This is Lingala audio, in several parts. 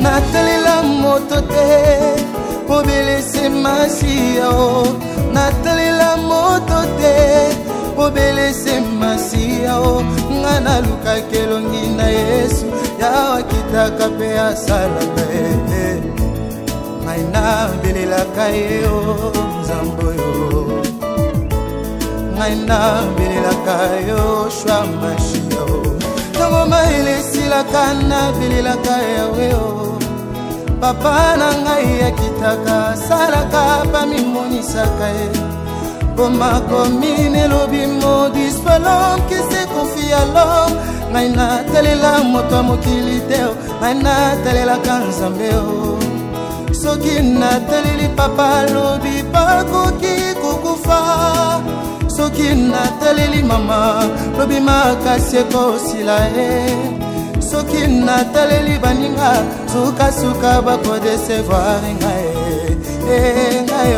Natalela moto te pobelese masiya o natalela moto te pobelese masiya o nga nalukaka elongi na yesu yawe akitaka mpe asalaka ye ngai nabelelaka ye o nzambe oyo ngai nabelelaka yo shwa mashia o ntango mayele esilaka nabelelaka yawe o papa na ngai akitaka asalaka bamimonisaka ye bomakomi nelobi maudit soit l'homme qui se confie à l'homme ngai natalela moto ya mokili te ngai natalelaka nzambe o soki nataleli papa alobi bakoki kokufa soki nataleli mama lobi makasi ekosila ye soki nataleli baninga sukasuka bakodesevoir ngai eh, ngai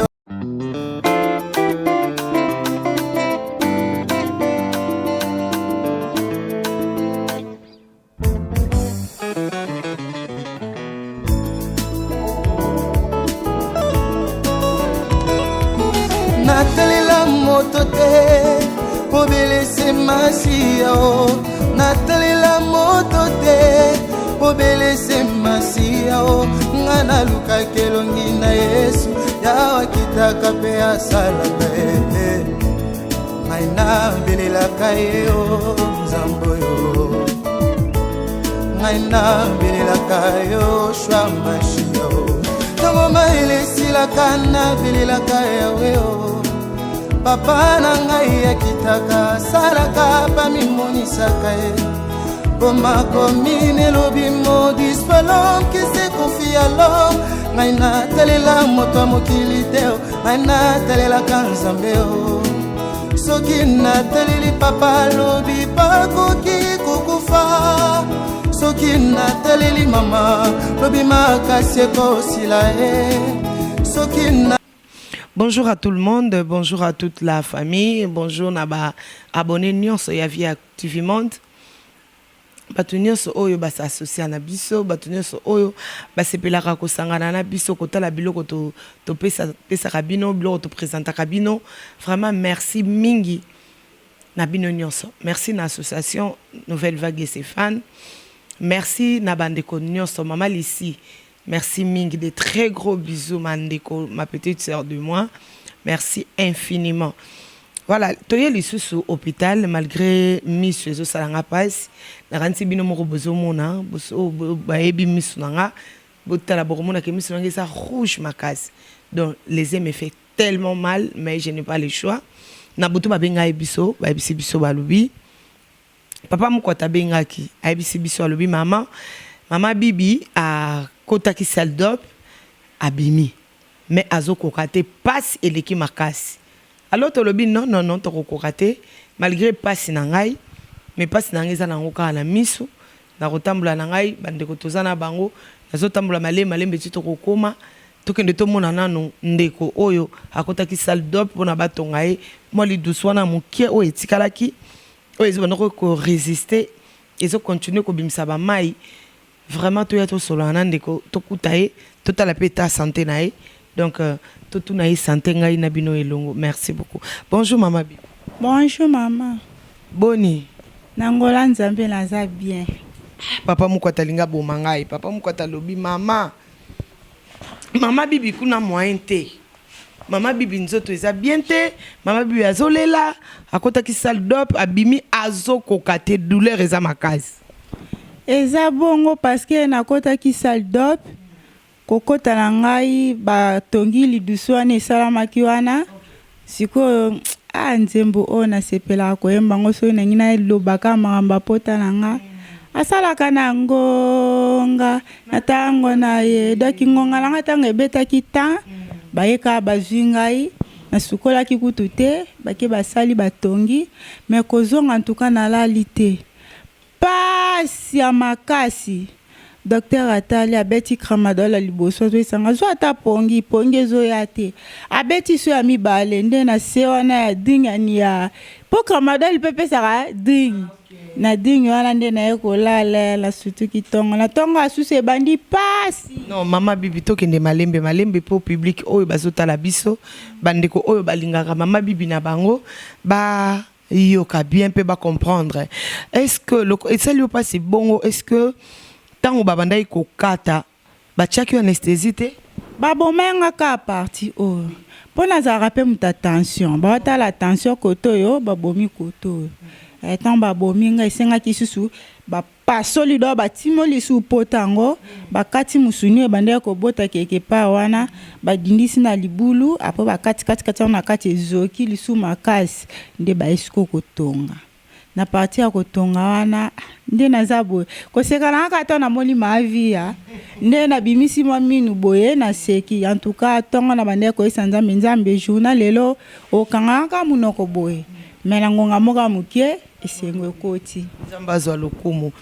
natalela moto te pobelese masiya o natalela moto te pobelese masiya o nga nalukaka elongi na yesu yawe akitaka mpe asalaka ye ngai nabelelaka ye o nzambe oyo ngai nabelelaka yo shwa mashia o ntango mayele esilaka nabelelaka yawe o papa na ngai akitaka asalaka bamimonisaka ye bomakomi nelobi maudit soit l'homme qui se confie à l'homme ngai natalela moto ya mokili te ngai natalelaka nzambe o soki nataleli papa alobi bakoki kokufa soki nataleli mama lobi makasi ekosila ye soki na Bonjour à tout le monde, bonjour à toute la famille, bonjour na ba abonnés nyonso ya Via TV Monde. Bato nyonso oyo basassocia na biso, bato nyonso oyo basepelaka kosangana na biso, kotala biloko topesaka bino, biloko topresentaka bino. Vraiment merci mingi na bino nyonso. Merci na association Nouvelle Vague et ses fans. Merci na bandeko nyonso, Mama Lisi. Merci mingi, de très gros bisous ma ndeko, ma petite sœur de moi. Merci infiniment. Voilà, toye lisusu hôpital malgré misu ezosala nga pasi. Nakanisi bino moko bozomona, bayebi misu na nga, botala bokomona ke misu na nga eza rouge makasi. Donc les yeux me fait tellement mal, mais je n'ai pas le choix. Na butu babengai biso, bayebisi biso balobi Papa Mukwata abengaki ayebisi biso alobi mama mama Bibi akotaki salle d'op abimi mais azokoka te pasi eleki makasi alors tolobi non non non tokokoka te malgre pasi na ngai mais pasi na ngai eza nango kaka na misu nakotambola na ngai bandeko toza na bango nazotambola malembe malembe ti tokokoma tokende tomona nanu ndeko oyo akotaki salle d'op mpona batonga ye mwa lidusu wana mokie oyo etikalaki oyo ezo banda ko resister ezo continuer kobimisa ba mayi vraiment toya tosolola na ndeko tokuta ye totala pe etat sante na ye donc totuna ye sante ngai na bino elongo merci beaucoup bonjour mama bibi. Bonjour maman. Boni? Na ngola nzambe naza bien. Papa mukwata alingi aboma ngai papa mukwata alobi mama mama bibi kuna moyen te. Mama bibi nzoto eza bien te mama bibi azolela akotaki salle d'op abimi azokoka te douleur eza makasi. Eza bongo parce que nakotaki salle d'op kokota na ngai batongi lidusu wana esalamaki wana sikoyo ah nzembo oyo nasepelaka koyemba yango soki nangi nalobaka makambo ya pota na nga asalaka na ngonga Na tango na ye donc ngonga na nga tango ebetaki temps baye kaka bazui ngai nasukolaki kutu te bake basali batongi mais kozonga en tout cas nalali te pasi ya makasi docteur atali abeti tramadol ya liboso azoyebisa nga zua ata pongi pongi ezoya te abeti so ya mibale nde na se wana ya dingani ya. Mpo tramadol mpe epesaka ding. Na ding wana nde naye kolala, nasutuki ntongo. Na ntongo ya susu ebandi pasi. Non, mama Bibi, tokende malembe malembe mpo public oyo bazotala biso, bandeko oyo balingaka mama Bibi na bango, bayoka bien mpe bacomprendre. Est ce que esali yo mpasi bongo? Est ce que ntango babandaki kokata, batiaki yo anesthésie te? Baboma yanga kaka partie oyo, mpo nazalaka mpe moto ya tension. Baotala tension kote oyo, babomi kote oyo. Ntango babomi ngai, esengaki susu bapasoli do, batimoli lisusu pota yango, bakati mosuni oyo ebandaki kobota quelque part wana, badindisi na libulu. Apres bakati kati kati yango na kati, ezoki lisusu makasi, nde baye sikoyo kotonga. Na partie ya kotonga wana nde naza boye koseka na kaka. To namoni maavia nde nabimisi mwa minu boye, naseki. En tout cas, ntongo na bandeki koyesa Nzambe, Nzambe, journée lelo okangaka kaka monoko boye, me na ngonga moko ya moke esengo ekoti. Nzambe azwa lokumu.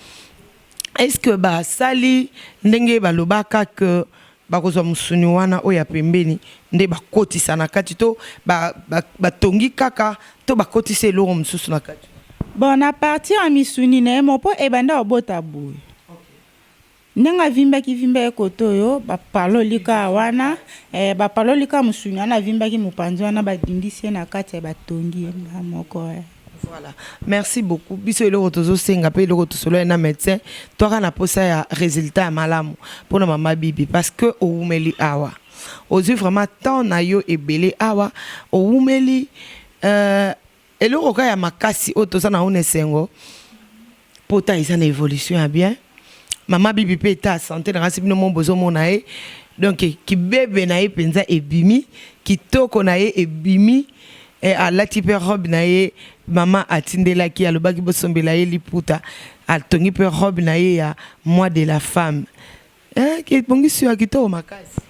Est ce que basali ndenge balobaka ke bakozwa mosuni wana oyo ya pembeni nde bakotisa na kati, to batongi kaka, to bakotisa eloko mosusu na kati? Bon, na partie ya misuni na ye mo, mpo ebanda kobota boye, ndenge avimbaki vimbaki kote oyo, bapaloli kaka wana, bapaloli kaka mosuni wana avimbaki mopanzi wana, badindisi ye na kati ya batongi ye mbala moko. Voilà, merci beaucoup. Biso eloko tozosenga mpe eloko tosololi na médecin, twaka na posa ya résultat ya malamu mpona mama Bibi, parce que owumeli awa, ozwi vraiment temps na yo ebele awa, owumeli. Eloko kaka ya makasi oyo toza na ona esengo, pota eza na évolution ya bien. Mama Bibi mpe eta ya santé na kasi bino mo bozomona ye. Donc kibebe na ye mpenza ebimi, kitoko na ye ebimi. Alati mpe robe na ye mama atindelaki, alobaki bosombela ye liputa. Atongi mpe robe na ye ya mois de la femme. Ebongisi ya kitoko makasi.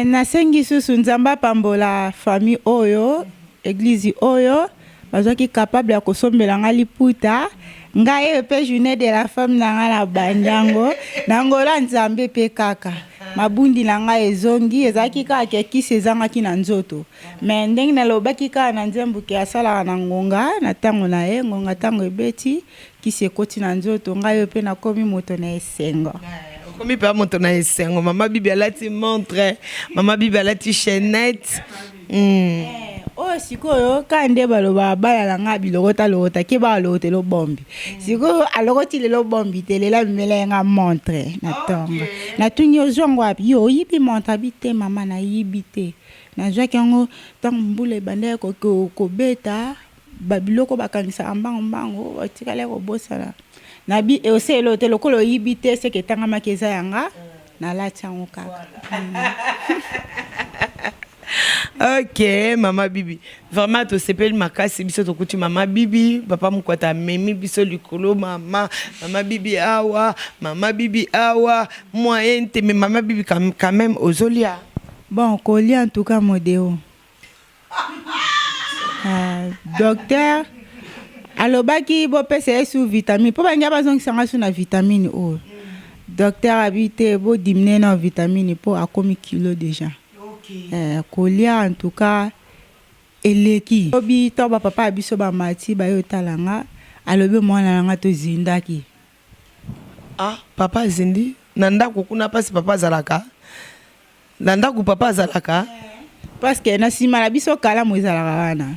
Nasengi susu Nzambe apambola famille oyo, église oyo bazwaki capable ya kosombela nga liputa. Ngai oyo mpe journée de la femme na ngai na bandi yango na ngolo ya Nzambe, mpe kaka mabundi na ngai ezongi. Ezalaki kaka ke kisi ezangaki na nzoto, me ndenge nalobaki kaka na nzembo ke asalaka na ngonga na ntango na ye, ngonga ntango ebeti, kisi ekoti na nzoto. Ngai oyo mpe nakomi moto na esengo. Okomi mpe moto na esengo. Mama Bibi alati montre, mama Bibi alati chaînette. Oyo sikoyo kaka nde balobaka bana na ngai bilokota lokota ke balokota elobombi. Sikoyo alokoti lelo bombi te, lelo amemela ye nga montre na ntongo. Natuni: "Ozwango wapi? Yo oyibi montre?" Abi: "Te mama, nayibi te, nazwaki yango ntango mbula ebandaki kobeta, babiloko bakangisaka mbango mbango, batikali kobosana." Nabi osala te, lokola oyibi te, seke etangamaki eza yanga, nalati yango kaka. Ok, mama Bibi, vraiment tosepeli makasi. Biso tokuti mama Bibi, papa Mokwata amemi biso likolo. Mama Bibi awa, mama Bibi awa, moyen te. Mais mama Bibi, quand même ozolia? Bon, kolia en tout cas modéo. Docteur alobaki bopesa ye su vitamine, mpo bangi bazongisanga su na vitamine oyo. Docteur abi te, bodiminuer na vitamine mpo akomi kilo déjà. Kolia en tout cas eleki. Lobi to bapapa ya biso bamati baye otala nga, alobi: "Mwana na nga, tozindaki." Ah, papa azindi na ndako kuna mpasi. Papa azalaka na ndako, papa azalaka. Parce que na nsima na biso kalamu ezalaka wana,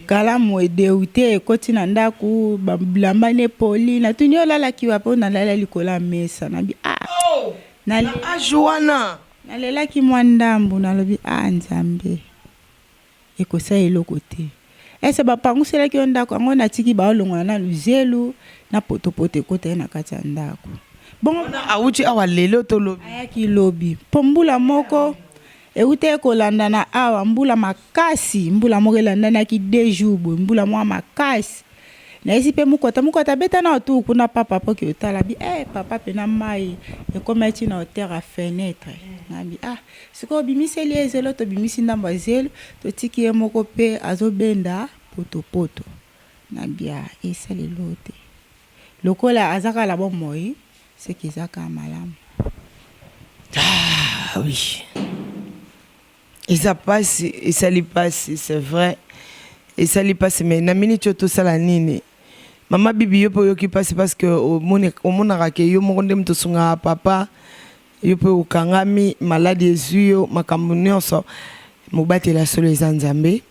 kalamu edeu te, ekoti na ndako, bilamba ne epoli. Natuni: "Olalaki wapi?" "Oyo nalala likolo ya mesa." Nabi: "Ah!" Oh! Na age wana? Nalelaki mwa ndambu. Nalobi: "A Nzambe, ekosala eloko te. Ese bapanguselaki yo ndako yango?" Natiki baolongola nanu zelu na potopoto ekota ye na kati ya ndako bongo. Awuti awa lelo to lobi? Ayaki lobi, mpo mbula moko euti kolanda na awa, mbula makasi, mbula moko elandanaki 2 jours boye, mbula moko makasi. Nayesi mpe mokota mokota abeta na otu kuna, papa mpo ke otala bi papa mpe na mai ekóma ti na hauteur ya fenêtre. Nabi: "Ah, sikoyo obimiseli ye zelo." Tobimisi ndambo ya zelo, totiki ye moko mpe azobenda potopoto. Nabi: "Ah, esalelo te, lokola aza kaka na bomoi, seke eza kaka malamu." Ah oui, eza pasi, esali pasi, c'est vrai. Esali pasi mais na minute oyo tosala nini? Mama Bibi yo pe oyoki pasi parce que omonaka ke yo moko nde moto osungaka papa, yo pe okangami, maladi ezui yo, makambo nionso, mobateli ya solo eza Nzambe.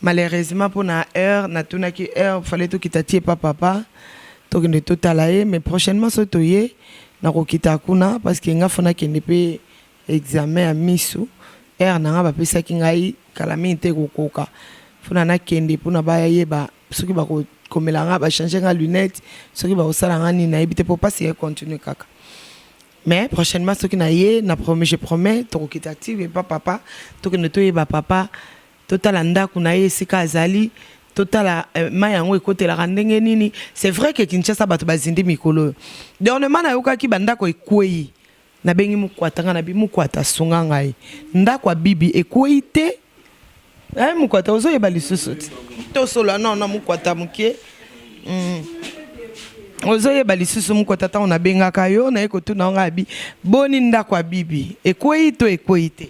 Malheureusement pona heure natunaki heure fallait tokita ti epa papa tokende totala ye mais prochainement soki toye nakokita kuna parce que nga faut nakende pe Examen ya misu heure na nga bapesaki ngai kala mingi te ekokoka pona nakende pona bayeba soki bakokomela nga ba changer nga lunette soki bakosala nga nini nayebi te po pasi e continuer kaka mais prochainement soki naye na promets je promets tokokita ti epa papa tokende toyeba papa totala ndaku na ye esika azali totala mayi yango ekotelaka ndenge nini c'est vrai que Kinshasa bato bazindi mikolo oyo dernièrement nayokaki ba ndako ekweyi Nabengi mukwata nga nabi mukwata sunga ngai ndako ya bibi ekweyi te eh mukwata ozo yeba lisusu te tosolola non non mukwata mukie mm. ozo yeba lisusu mukwata ntango nabengaka yo naye kotuna yo ngai abi boni ndako ya bibi ekweyi to ekweyi te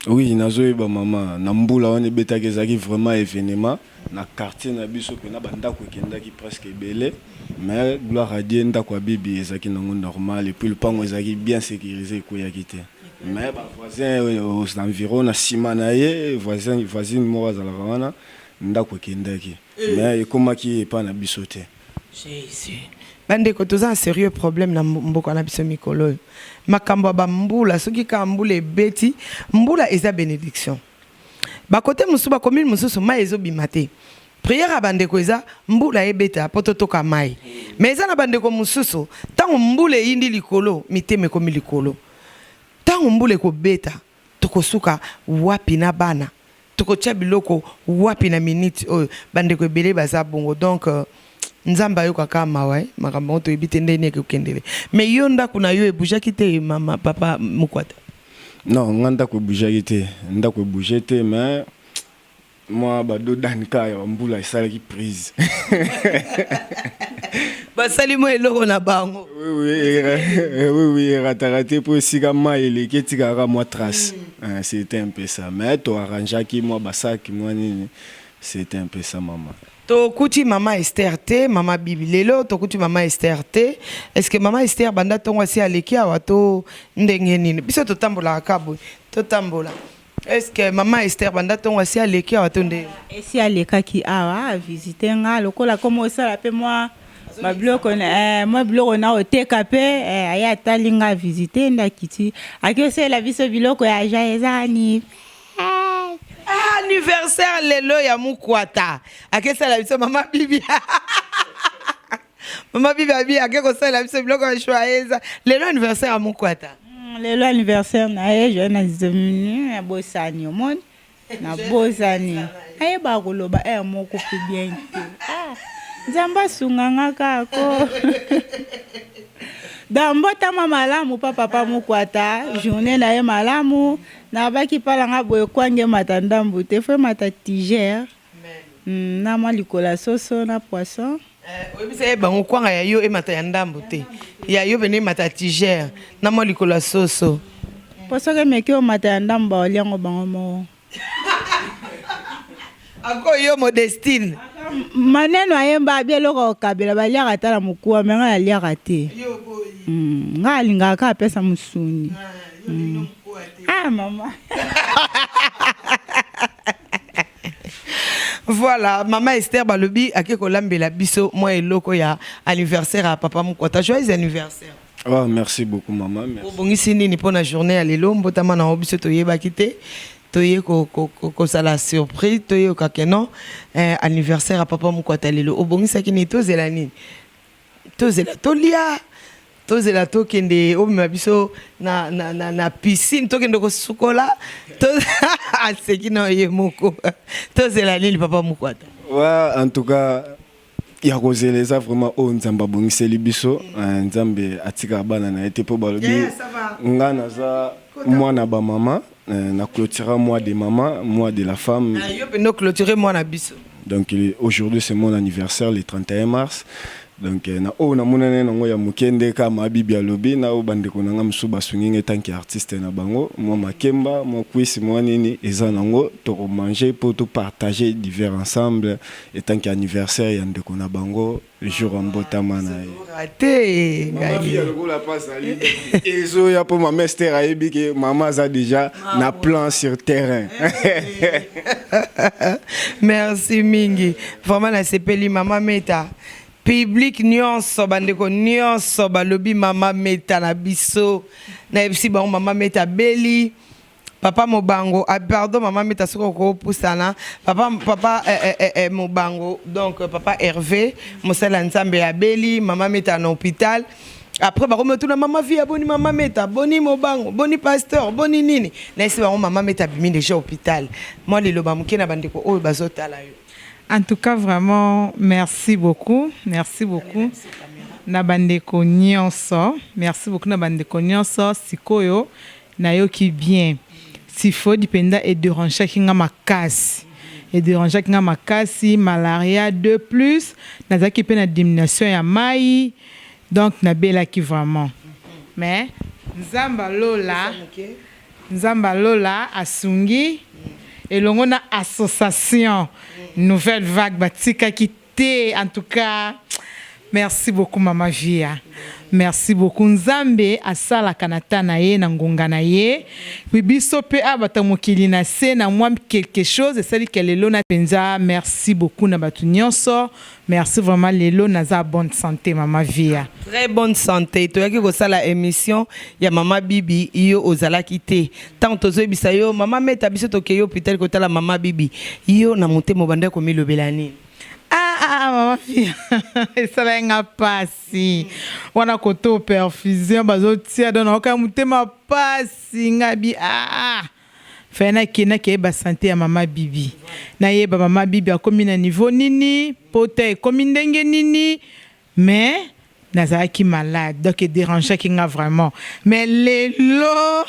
Oui nazoyeba mama na mbula wana ebetaki ezalaki vraiment evenement na quartier na biso pena ba ndaku ekendaki presque ebele mais gloire à Dieu ndaku ya bibi ezalaki nango normal et puis lupango ezalaki bien securise ekweyaki te mais ba voisin aux environs na sima na ye voisin voisine moko azalaka wana ndaku ekendaki mais ekomaki epa na biso te. Jesus. Ba ndeko toza na serieux problème na mboka na biso mikolo oyo. Makambo ya ba mbula soki kaka mbula ebeti, mbula eza benediction. Ba cote mosusu ba commune mosusu mayi ezo bima te. Prière ya ba ndeko eza mbula ebeta po totoka mayi. Mais eza na ba ndeko mosusu tango mbula eyindi likolo mitema ekomi likolo. Tango mbula ekobeta tokosuka wapi na bana? Tokotia biloko wapi na minute oyo bandeko ebele baza bongo donc nzambe ayoka kaka mawa eh makambo yango toyebi te ndenge nini ekokendele mais yo ndaku na yo eboujaki te mama papa mukwata? Non nga ndaku eboujaki te ndaku ebouge te mais mwa ba dos d'ane kaka ya ba mbula esalaki prise. Basali mwa eloko na bango. Oui oui oui oui erataka te po esika mayi eleki etikaka kaka mwa trace. Mm. C'était un peu ça mais to arrangeaki mwa ba sac mwa nini c'était un peu ça maman. Tokuti mama Esther te, mama Bibi lelo tokuti mama Esther te. Est-ce que mama Esther banda tongo asi aleki awa to ndenge nini? Biso totambolaka kaka boye, totambola. Est ce que maman Esther banda tongo asi aleki awa to nde? Esi alekaki awa a visite nga lokola akoma osala pe mwa ba biloko eh, mwa biloko na oteka pe eh, aye atali nga a visite nde akiti ake osalela biso biloko ya joyeux anniversaire. Ah, anniversaire lelo ya mukwata akesala biso mama bibi mama bibi abi ake kosalela biso biloko ya joyeux lelo anniversaire ya mukwata Lelo anniversaire na ye joyeux na nabosani omoni nabosani ayebaka koloba heure moko pe bien te ah nzambe asunga nga kaka ko donc mbotama malamu pa papa mukwata journée na ye malamu nabaki pala nga boye kwanga emata ndambu te fo emata tigere na mwa likolo ya soso na poisson Oyebisa ye bango kwanga ya yo emata ya ndambu te ya yo pene emata tigere na mwa likolo ya soso. Po soki emeki omata ya ndambu bakolia yango bango moko. Ako yo modestine. Maneno ayemba abi eloko ya kokabela baliaka ata na mokuwa me ngai naliaka te. Ngai alingaka kaka apesa mosuni. Ah mama. Voilà, maman Esther balobi ake kolambela biso mwa eloko ya anniversaire ya papa Mukwata. Joyeux anniversaire. Oh, merci beaucoup maman. Merci. Obongisi nini pona journée ya lelo mbotama na biso toyebaki te toye kozala surprise toyoka ke non eh, anniversaire ya papa Mukwata lelo obongisaki nini tozela nini tozela tolia tozela tokende omema biso na, na, na, na piscine tokende kosukola to, aseki na ye moko tozela nini papa Mukwata ouais, en tout cas ya kozela eza vraiment oyo nzambe abongiseli biso eh, nzambe atikaka bana na ye te mpo balobi yeah, nga naza mwana ba mama eh, na clôtura mois de mama mois de la femme ah, yo mpe no clôture mwana biso donc aujourd'hui c'est mon anniversaire le 31 mars. Donc na oyo namonani nango ya moke nde kaka ma Bibi alobi na oyo bandeko na nga mosusu basungi ngai tant que artiste na bango, mwa makemba, mwa kwisi, mwa nini eza nango, tokomanger mpo topartage divers ensemble en tant que anniversaire ya ndeko na bango, jour ya mbotama na ye. Te. Mama Via lokola mpasi ali ezoya mpo mama Ester ayebi ke mama aza déjà na plan sur terrain. Merci mingi, vraiment nasepeli. Mama Meta, public nyonso, bandeko nyonso balobi mama Meta na biso. Nayebisi bango mama Meta abeli, papa Mobango. Ah, pardon mama Meta, soki okopusana papa Mobango, donc papa Hervé, mosali ya Nzambe, abeli mama Meta na hôpital. Après bakomi otuna mama Via: boni mama Meta? Boni Mobango? Boni pasteur? Boni nini? Nayesi bango mama Meta abimi déjà hôpital. Mwa liloba moke na bandeko oyo bazotala yo. En tout cas, vraiment, merci beaucoup. Merci beaucoup. Na bandeko nyonso. Merci beaucoup na bandeko nyonso. Sikoyo, nayoki bien. Typhoïde mpenza edérangeaki nga makasi. Edérangeaki nga makasi, malaria 2 plus, nazalaki mpe na diminution ya mai, donc nabelaki vraiment. Mais Nzambe alola, Nzambe alola asungi elongo na association Nouvelle Vague, batikaki te. En tout cas, merci beaucoup mama Via, merci beaucoup. Nzambe asalaka na ta na ye, na ngonga na ye. Puis biso mpe awa bato mokili na se na mwa quelque chose esaliki lelo na mpenza. Merci beaucoup na bato nyonso, merci vraiment. Lelo naza bonne santé, mama Via. Très bonne santé. Toyaki kosala émission ya mama Bibi, yo ozalaki te. Ntango tozoyebisa yo mama Meta, biso tokei hôpital kotala mama Bibi, yo na motema obandaki komilobela nini? Ah, ah, mama Via, esalaki nga mpasi wana koto perfusion bazotia, donc naoka motema pasi. Nga bi ah, faye nakende nakeyeba santé ya mama Bibi, nayeba mama Bibi akomi na niveau nini, pota ekomi ndenge nini. Mais nazalaki malade, donc edérangeaki nga vraiment. Mais lelo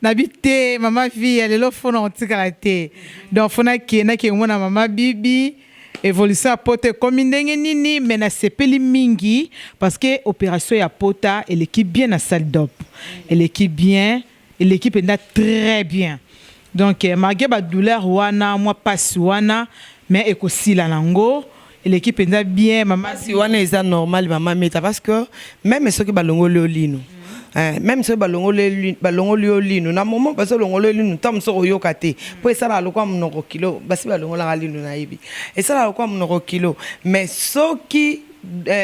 nabi te, mama Via, lelo faut na kotikala te, donc faut nakende nakemona mama Bibi, évolution ya pota ekomi ndenge nini. Mais nasepeli mingi parce que opération ya pota eleki bien na salle d'op, eleki bien, eleki mpenza très bien. Donc malgré badouleur wana, mwa pasi wana, mais ekosila nango, eleki mpenza bien, mama. Pasi wana eza normal, mama Meta, parce que même soki balongoli yo lino, même soki balongoli yo lino, na moment bazolongola yo lino, ntango mosusu oyoka te, mpo esalaka lokwa monoko kilo. Basi balongolaka lino, nayebi esalaka lokwa monoko kilo. Mais soki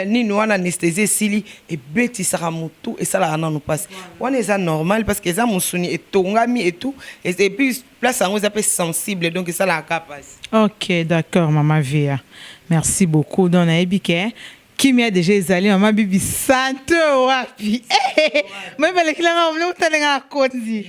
nini wana, anesthésie esili, ebetisaka motu, esalaka nanu mpasi wana, eza normal parce que eza mosuni etongami etu, et puis place yango eza mpe sensible, donc esalaka mpasi. Ok, d'accord mama Via, merci beaucoup. Donc nayebi ke kimia déjà ezali. Mama Bibi santé wapi? Mami balekilanga monene, otalenga kondi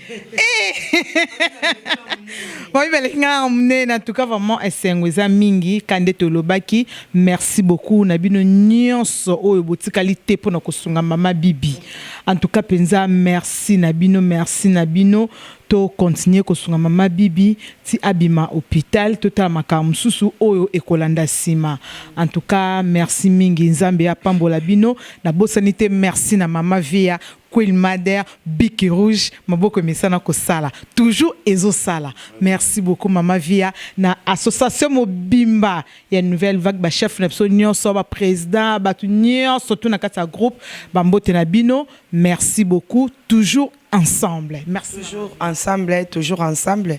mami balekinganga monene. En tout cas, vraiment esengo eza mingi ka nde tolobaki. Merci beaucoup na bino nyonso oyo botikali te mpona kosunga mama Bibi. En tout cas mpenza merci na bino, merci na bino. Tocontinue kosunga mama Bibi ti abima hôpital, totala makambo mosusu oyo ekolanda nsima. En tout cas, merci mingi, Nzambe apambola bino. Nabosani te, merci na mama Via Queen Mother, Bic Rouge, maboko emesana kosala, toujours ezosala. Merci beaucoup mama Via, na association mobimba ya Nouvelle Vague, bachef na biso nyonso, baprésident, bato nyonso tu na kati ya groupe, bambote na bino. Merci beaucoup, toujours ensemble, merci. Toujours ensemble, toujours ensemble,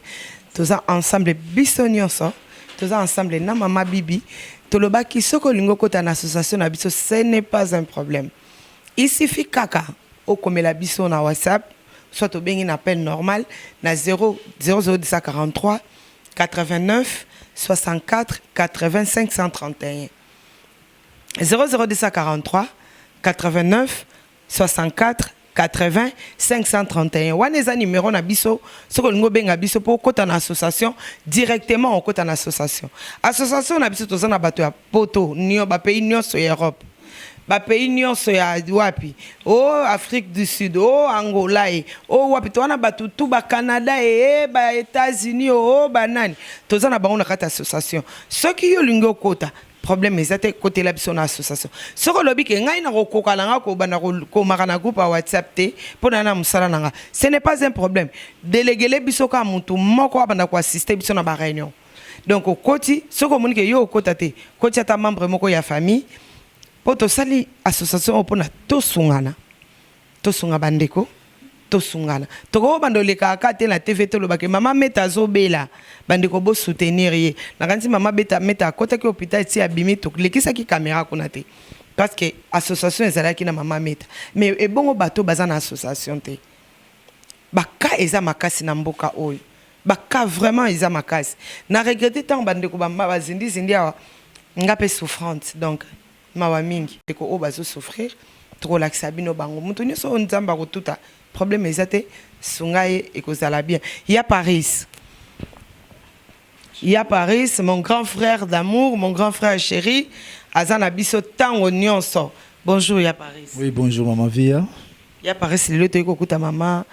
toza ensemble biso nyonso, toza ensemble na mama Bibi. Tolobaki soki olingi okota na association na biso, ce n'est pas un problème, il suffit kaka okomela biso na WhatsApp, soit obengi na appel normal na 0 00243 89 64 85 131, 00243 89 64 80 531. Wana eza numéro na biso. Soki olingi obenga biso mpo okɔta na association, directement okɔta na association. Association na biso, toza na bato ya poto nio, bapays nyonso ya Europe, bapays nyonso ya wapi, o Afrique du Sud, o Angola, ye o wapi, toza na bato tu, baCanada, ye baÉtats-Unis, o banani, toza na bango na kati ya association. Soki yo olingi okɔta, Problème eza te, kotela biso na association. Soki olobi ke ngai nakokoka na nga kobanda komaka na groupe ya WhatsApp te mpo na na mosala na nga, ce n'est pas un problème. Déléguele biso kaka motu moko abanda koassiste biso na baréunion. Donc okoti, soki omoni ke yo okota te, koti ata membre moko ya famille, mpo tosali association oyo mpona tosungana, tosunga bandeko, tosungana. Tokobanda olekaka te na TV, tolobake mama Meta azobela, bandeko bosoutenir ye. Nakanisi mama beta Meta akɔtaki hôpital ti abimi, tolekisaki caméra kuna te parce que association ezalaki na mama Meta. Mais ebongo bato baza na association te, baka eza makasi na mboka oyo, baka vraiment eza makasi. Na regrette ntango bandeko bazindizindi awa, nga mpe souffrante, donc mawa mingi. Ndeko oyo bazosouffrir, tokolakisa bino bango. Moto nyonso oyo Nzambe akotuta, problème eza te, sunga ye, ekozala bien. Ya Paris, ya Paris, mon grand frère d'amour, mon grand frère chéri, aza na biso ntango nyonso. Bonjour ya Paris. Oui, bonjour maman Via. Ya Paris, lelo toyei kokuta mama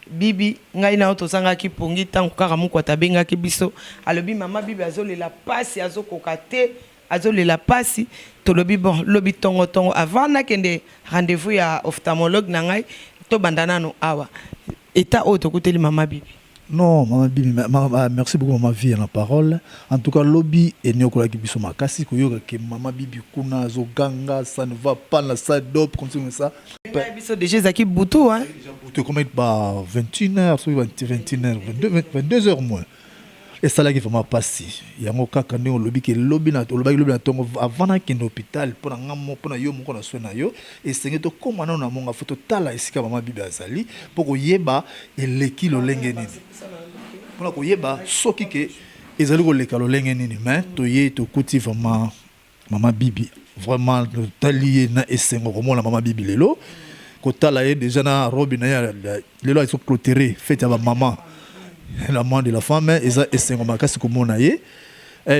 Bibi. Ngai na yo tozangaki pongi ntango kaka mokwata abengaki biso, alobi mama Bibi azolela pasi, azokoka te, azolela pasi. Tolobi bon, lobi tongo-tongo avant nakende rendez-vous ya ophtalmologue na ngai, tobanda nano awa. État oyo tokuteli mama Bibi? Non, maman Bibi, merci beaucoup maman Via na parole. En tout cas, lobi eniokolaki biso makasi koyoka ke mama Bibi kuna azoganga, ça ne va pas na salle d'op comme ça comme ça. Biso déjà ezalaki butu, hein? Déjà butu, comme ba 21h, soki 21h, 22, 22h moins. Esalaki vraiment mpasi. Yango kaka ndenge olobi ke lobi na olobaki lobi na ntongo avant nakende hôpital mpo na nga mpo na yo moko na soin na yo, esenge tokóma nano na monga fo totala esika mama Bibi azali mpo koyeba eleki lolenge nini, mpona koyeba soki ke ezali koleka lolenge nini. Mais toye, tokuti vraiment mama Bibi, vraiment totali ye na esengo komona mama Bibi lelo, kotala ye déjà na robe na ye lelo azo clôturer fête ya bamama, la mois de la femme. Eza esengo makasi komona ye.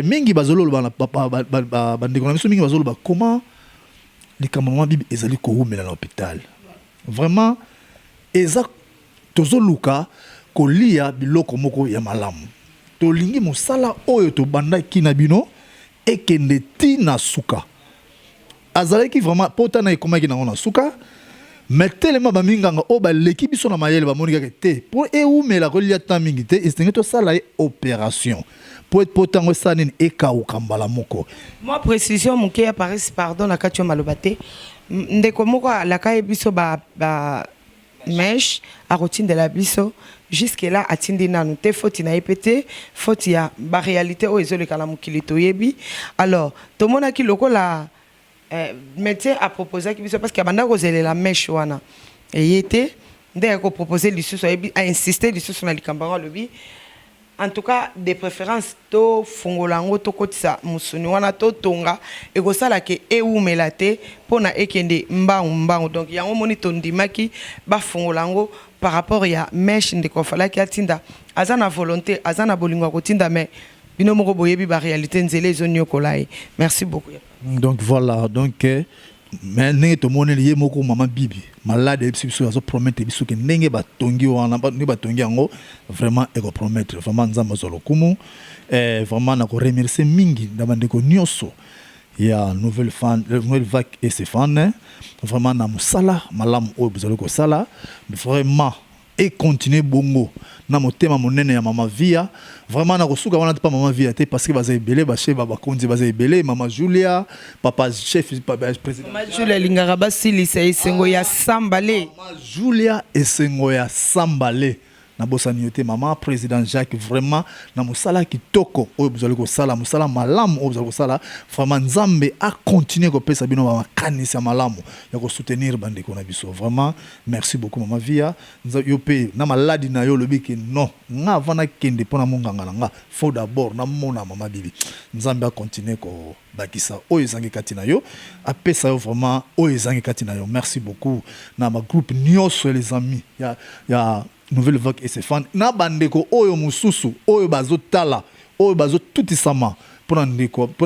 Mingi bazoloba, bandeko na biso mingi bazoloba comment likambo mama Bibi ezali kowumela na hôpital. Vraiment eza tozoluka kolia biloko moko ya malamu, tolingi mosala oyo tobandaki na bino ekende ti na suka. Azalaki vraiment pota na ekomaki nango na suka, mais telema baminganga oyo baleki biso na mayele bamoni kaka te mpo ewumela kolia ta mingi te, esenge tosala ye opération po po ntango esala nini, ekauka mbala moko. Mwa précision moke ya Paris, pardon na kati yo maloba te. Ndeko moko alaka ye biso ba mèche akotindela biso, jusque là atindi nanu te. Foti na ye mpe te, foti ya baréalité oyo ezoleka na mokili toyebi. Alors tomonaki lokola médecin aproposaki biso, parce que abanda kozelela mèche wana eye te, nde akopropose lisusu, ayebi ainsiste lisusu na likambo yango. Alobi en tout cas de préférence tofungola yango, tokotisa mosuni wana, totonga, ekosala ke ewumela te mpona ekende mbangu mbangu. Donc yango moni tondimaki bafungola yango par rapport ya mèche. Ndeko afalaki atinda, aza na volonté, aza na bolingo ya kotinda, mais bino moko boyebi baréalité, nzela ezoniokola ye. Merci beaucoup. Donc voilà, donc mais ndenge tomoneli ye moko mama Bibi malade, ayebisi biso, azopromettre biso ke ndenge batongi wana, ndenge batongi yango, vraiment ekopromettre. Vraiment Nzambe azwa lokumu. Vraiment nakoremercie mingi na bandeko nyonso ya Nouvelle Fan, Nouvelle Vague et ses fans, vraiment na mosala malamu oyo bozali kosala. Vraiment econtinue bongo na motema monene ya mama Via. Vraiment nakosuka wana te pa mama Via te, parce que baza ebele, bachef, bakonzi baza ebele, mama Julia, papa chef président. Mama Julia alingaka basilisa esengo ya sambale. Mama Julia, esengo ya sambale, nabosani yo te. Mama président Jacques, vraiment na mosala kitoko oyo bozali kosala, mosala malamu oyo bozali kosala, vraiment Nzambe acontinue kopesa bino bamakanisi ya malamu ya kosoutenir bandeko na biso. Vraiment merci beaucoup mama Via. Yo mpe na maladi na yo olobi ke non, nga avant nakende mpo na monganga na nga, faut d'abord namona mama Bibi. Nzambe acontinue kobakisa oyo ezangi kati na yo, apesa yo vraiment oyo ezangi kati na yo. Merci beaucoup na bagroupe nyonso ya les amis ya Nouvelle Vague et ses fans, na bandeko oyo mosusu oyo bazotala, oyo bazotutisama mpona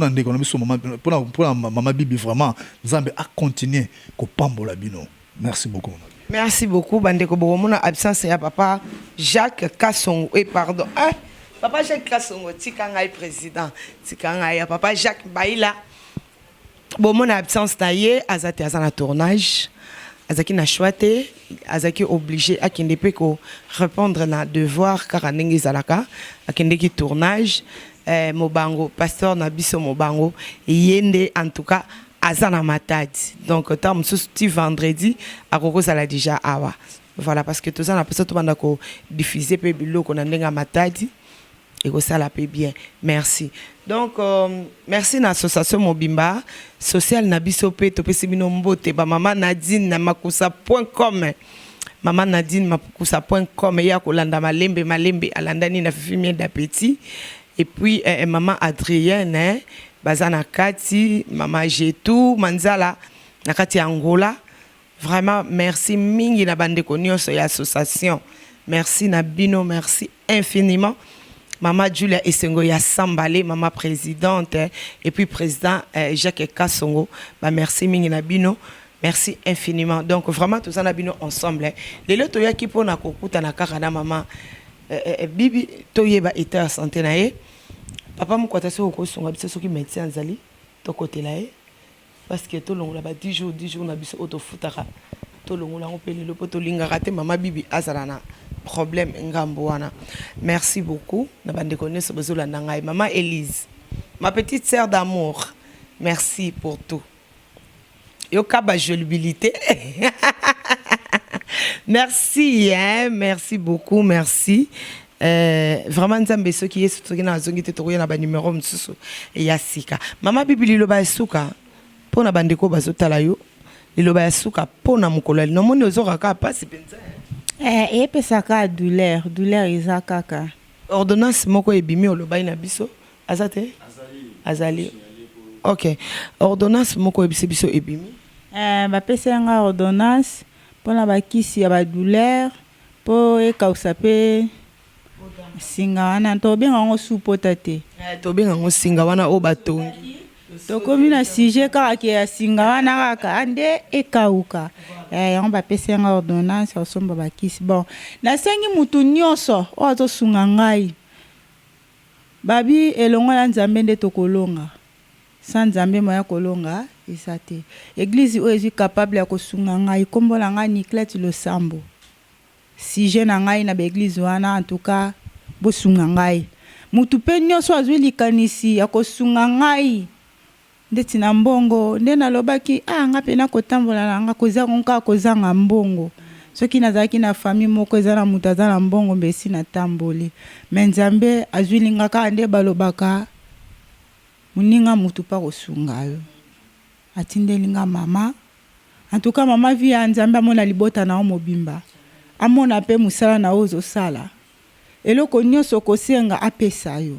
ndeko na biso mpona mama Bibi. Vraiment Nzambe acontinue kopambola bino. Merci beaucoup. Merci beaucoup bandeko. Bokomona absence ya papa Jacques Kasongo, eh, pardon, eh, papa Jacques Kasongo, tika ngai président, tika ngai ya papa Jacques Baila. Bomona absence na ye, aza te, aza na tournage, azalaki na choix te, azalaki oblige akende mpe ko répondre na devoir kaka ndenge ezalaka, akendeki tournage. Eh, Mobango, pasteur na biso Mobango, ye nde en tout cas aza na Matadi, donc ntango mosusu ti vendredi akoki kozala déjà awa. Voilà, parce que toza na mposa tobanda ko diffuser mpe biloko na ndenge ya Matadi, ekosala mpe bien. Merci. Donc merci na association mobimba sociale na biso mpe topesi bino mbote, bamama Nadine na makusa.com, mama Nadine makusa.com, ye akolanda malembe malembe, alandani na Fifi Miel d'Appétit, et puis mama Adrienne, eh, baza na kati, mama Jetou Manzala na kati ya Angola. Vraiment merci mingi na bandeko nyonso ya association, merci na bino, merci infiniment. Mama Julia Esengo ya Sambale, mama présidente, eh, et puis président Jacques Kassongo, ba merci mingi na bino, merci infiniment. Donc vraiment toza na bino ensemble, eh. Lelo toyaki mpona kokutana kaka na mama Bibi, toyeba état ya santé na ye. Papa Mokwata, soki okosunga biso, soki médecin azali, tokotela ye, parce que tolongola ba 10 jours 10 jours na biso oyo tofutaka, tolongola yango mpe lelo, mpo tolingaka te mama Bibi azala na problème ngambo wana. Merci beaucoup na bandeko nyonso bozolanda ngai. Mama Élise, ma petite sœur d'amour, merci pour tout. Yoka bajolibilité, merci, hein, merci beaucoup, merci. Vraiment Nzambe soki Yesu soki na azongi te, tokoya na banumero mosusu ya sika. Mama Bibi, liloba ya suka mpo na bandeko bazotala yo, liloba ya suka mpo na mokolo ya lino. Omoni ozokaka kaka mpasi mpenza? Eh, eyepesaka douleur, douleur eza kaka. Ordonnance moko ebimi, olobai na biso aza te, azali ok. Ordonnance moko oyebisi biso ebimi? Eh, bapesi nga ordonnance mpona bakisi ya badouleur, mpo ekausa mpe singa wana, tobenga yango su pota te. Eh, tobenga yango singa wana oyo batongi. Tokomi na sujet kaka ke ya singa wana kaka nde ekauka. Eh, yango bapesi yanga ordonnance ya kosomba bakisi. Bon, nasengi mutu nyonso oyo azosunga ngai, babi elongo na Nzambe nde tokolonga, sans Nzambe moya kolonga eza te. Église oyo ezwi capable ya kosunga ngai, nkombo na ngai Niclete Losambo, sujet na ngai na baéglise wana. En tout cas bosunga ngai, mutu mpe nyonso azwi likanisi ya kosunga ngai ndeti na mbongo, nde nalobaki ah, nga mpe nakotambola na nga kozanga kaka kozanga mbongo. Soki nazalaki na famille moko eza na moto aza na mbongo, mbe esi natamboli. Me Nzambe azwilinga kaka nde balobaka moninga motu mpa kosunga yo, atindeli nga mama. En tout cas mama vi ya Nzambe amona libota na yo mobimba, amona mpe mosala na yo ozosala, eloko nyonso okosenga apesa yo.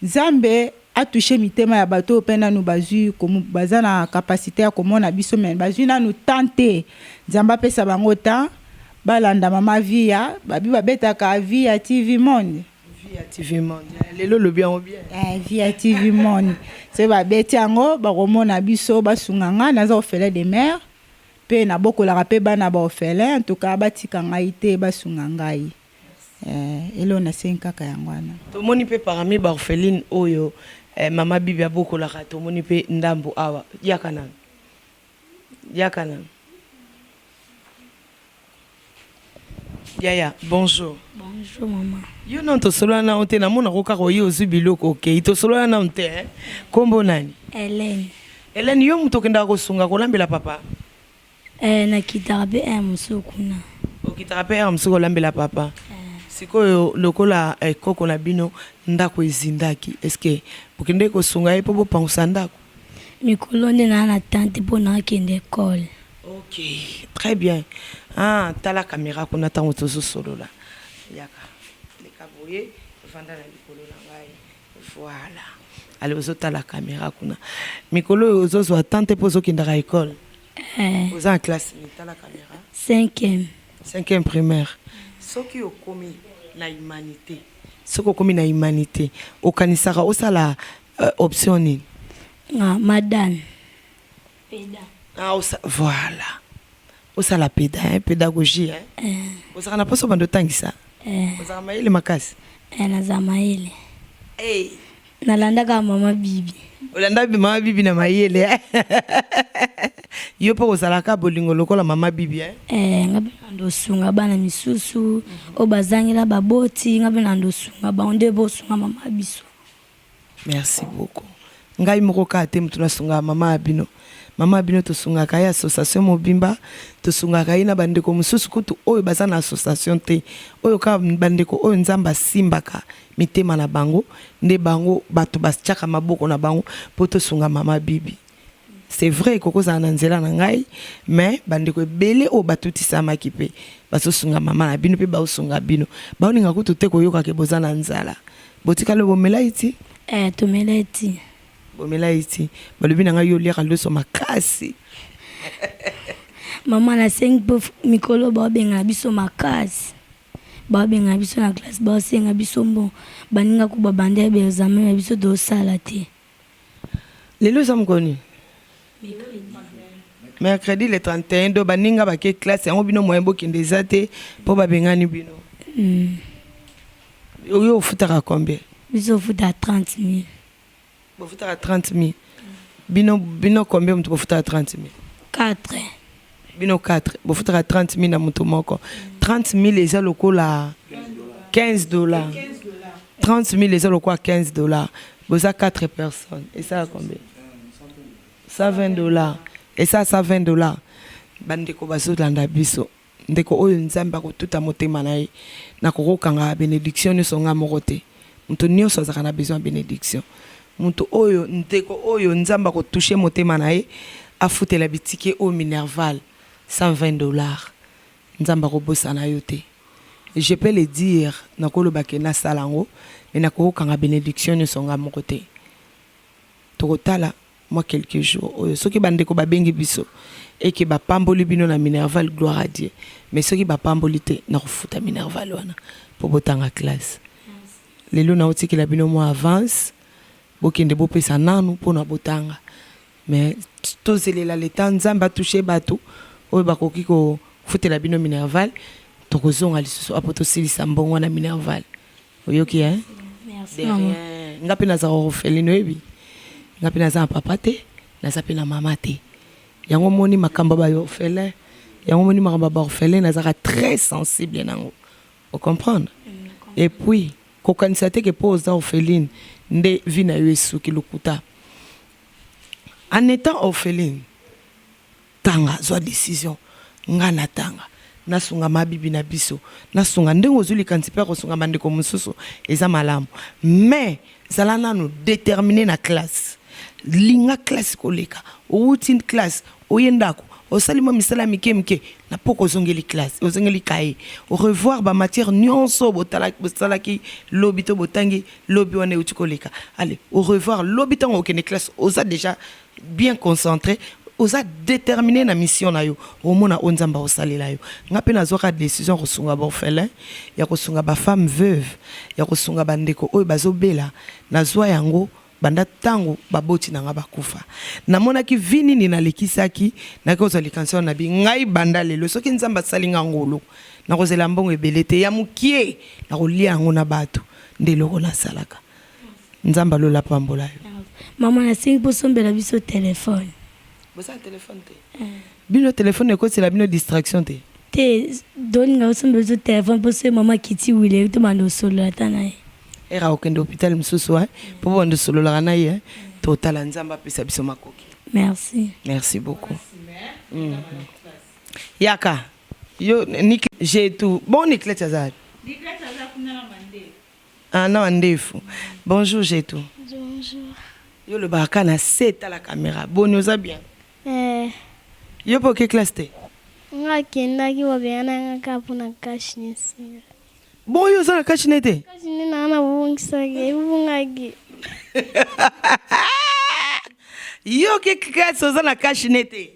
Nzambe atouche mitema ya bato oyo mpe nanu bazwi baza na capacité ya komona biso, me bazwi nanu temps te. Nzambe apesa bango temps balanda mama Via, babi babetaka Via TV Monde. Via TV Monde, lelo olobi yango bien. Eh, Via TV Monde, soki babeti yango bakomona biso, basunga nga, naza orphelin de mère mpe nabokolaka mpe bana baorphelin. En tout cas batika ngai te, basunga ngai. Eh, eloko nasengi kaka yango wana. Tomoni mpe parmi baorpheline oyo mama Bibi abokolaka, tomoni mpe ndambo awa. Yaka nanu, yaka nanu yaya. Bonjour. Bonjour mama. Yo nanu tosolola nano te, namonako kaka oye ozwi biloko okei, tosolola nanu te, eh? Kombo nani? Hélène. Hélène, yo moto okendaka kosunga kolambela papa? Eh, nakitaka mpe aire mosusu kuna. Okitaka mpe aire mosusu kolambela papa. Sikoyo lokola koko na bino ndako ezindaki, est-ce bokendeki kosunga ye mpo bopangusa ndako? Mikolo nde naa na tante mpo nakende ekole. Ok, très bien. Ah, tala caméra kuna ntango tozosolola. Yaka, leka boye, vanda na likolo na ngai. Voilà, ale ozotala caméra kuna. Mikolo oyo ozozwa tante mpo ozokendaka ekole? Eh. Oza na classe nini? Tala caméra. Cinquième. Cinquième primaire. Soki okomi na humanité, soki okomi na humanité, okanisaka osala option nini? Nga madame peda. Ah, voilà, osala péda, hein, pédagogie, hein? Eh. Ozalaka na mposa obanda otangisa? Eh. Ozalaka mayele makasi? Eh, naza mayele. Hey. Nalandaka mama Bibi. Olanda mama Bibi na mayele eh? Yo mpe ozalaka bolingo lokola mama Bibi eh? Eh, nga mpe nando osunga bana misusu oyo bazangela baboti, nga mpe nando osunga bango nde bosunga mama biso. Merci beaucoup. Ngai moko kaka te moto nasungaka mama ya bino. Mama ya bino tosungaka ye association mobimba, tosungaka ye na bandeko mosusu kutu oyo baza na association te, oyo kaka bandeko oyo Nzambe asimbaka mitema na bango nde bango bato batiaka maboko na bango mpo tosunga mama Bibi. C'est vrai ekoki kozala na nzela na ngai mais bandeko ebele oyo batutisamaki mpe bazosunga mama na bino mpe baosunga bino, baolinga kutu te koyoka ke boza na nzala. Botikali bomelaki ti? Eh, tomelaki ti. Bomelaki ti. Balobi na ngai yo oliaka loso makasi. Mama nasengi mpo mikolo baobengana biso makasi. Baobengana biso na classe, baosenga biso mbongo. Baninga ku babanda ba examen mais biso tozosala te. Lelo eza mokolo nini? Mercredi le 31 do baninga bake classe yango bino moyen bokende eza te mpo babengani bino. Oyo ofutaka combien? Biso ofutaka 30 000. Bofutaka 30 000. Bino bino combien moto bofutaka 30 000? 4. Bino 4 bofutaka 30 000 na moto moko. 30 000 eza lokola 15 dollars. 30 000 eza lokola 15 dollars. Boza 4 personnes. Esala combien? 120 dollars. Esala 120 dollars. Bandeko bazolanda biso. Ndeko oyo Nzambe akotuta motema na ye, nakoki kokanga benediction nionso nga moko te. Moto nionso azalaka na besoin ya benediction. Moto oyo, ndeko oyo Nzambe ako toucher motema na ye, afutela bitike oyo minerval, 120 dollars. Nzambe akobosana yo te. Je peux le dire, nakoloba ke nasala yango, mais nakoki kokanga benediction nionso nga moko te. Tokotala mwa quelques jours oyo soki ba ndeko babengi biso et que bapamboli bino na minerval gloire à Dieu mais soki bapamboli te nakofuta minerval wana po botanga classe. Lelo naotikela bino mwa avance bokende bopesa nanu pona botanga mais tozelela le temps Nzambe a toucher batu oyo bakoki kofutela bino minerval tokozonga lisusu apo tosilisa mbongo wana minerval. Oyoki hein? Merci maman. Nga pe nazaka orpheline oyebi? Nga pe naza na papa te, naza pe na mama te. Yango omoni makambo ya ba orphelin, yango omoni makambo ya ba orphelin nazaka très sensible nango. O comprendre? Et puis kokanisa te ke po oza orpheline nde vie na yo esuki lokuta. En etant orpheline Tanga zwa decision nga na tanga nasunga ma bibi na biso nasunga ndenge ozwi likanisi pe ya kosunga ba ndeko mosusu eza malamu mais zala nanu determine na classe linga classe koleka owuti classe oye ndako osali mwa misala ya mike mike na poko ozongeli classe ozongeli cahier revoir ba matière nionso bosalaki lobi to botangi lobi wana ewuti koleka allez au revoir lobi tango okende classe oza dejà bien concentre oza determine na mission na yo omona oyo nzambe akosalela yo nga pe nazwaka decision ya kosunga ba orphelin ya kosunga ba femme veuve ya kosunga ba ndeko oyo bazobela nazwa yango banda tango baboti na nga bakufa namonaki vie nini nalekisaki naki kozwa likanisi wana nabi ngai banda lelo soki nzambe asali nga ngolu nakozela mbongo ebele te ya mokie nakolia yango na bato nde eloko nasalaka Nzambe ya lola apambola yo. Maman nasengi bosombela biso telephone. Boza na telephone te? Bino telephone ekotela bino distraction te? Te tolinga osombela biso telephone po soki maman akiti huilerie tobanda kosolola ata na ye. Heure akokende hopital mosusu hein po bobanda osololaka na ye totala Nzambe apesa biso makoki. Merci. Merci beaucoup. Yaka yo Niclette j'ai tout bon Niclette aza wapi? Niclette aza kuna na mandefu. Ah na mandefu. Bonjour Jetou. Bonjour. Yo olobaka kaka na se tala camera. Boni oza bien? Eh. Yo pe oke classe te? Nga akendaki babengana nga kaka pona cache nez esila. Bon yo oza na cache nez te? Cache nez na nga nabungisaki ebungaki. Yo oke classe oza na cache nez te?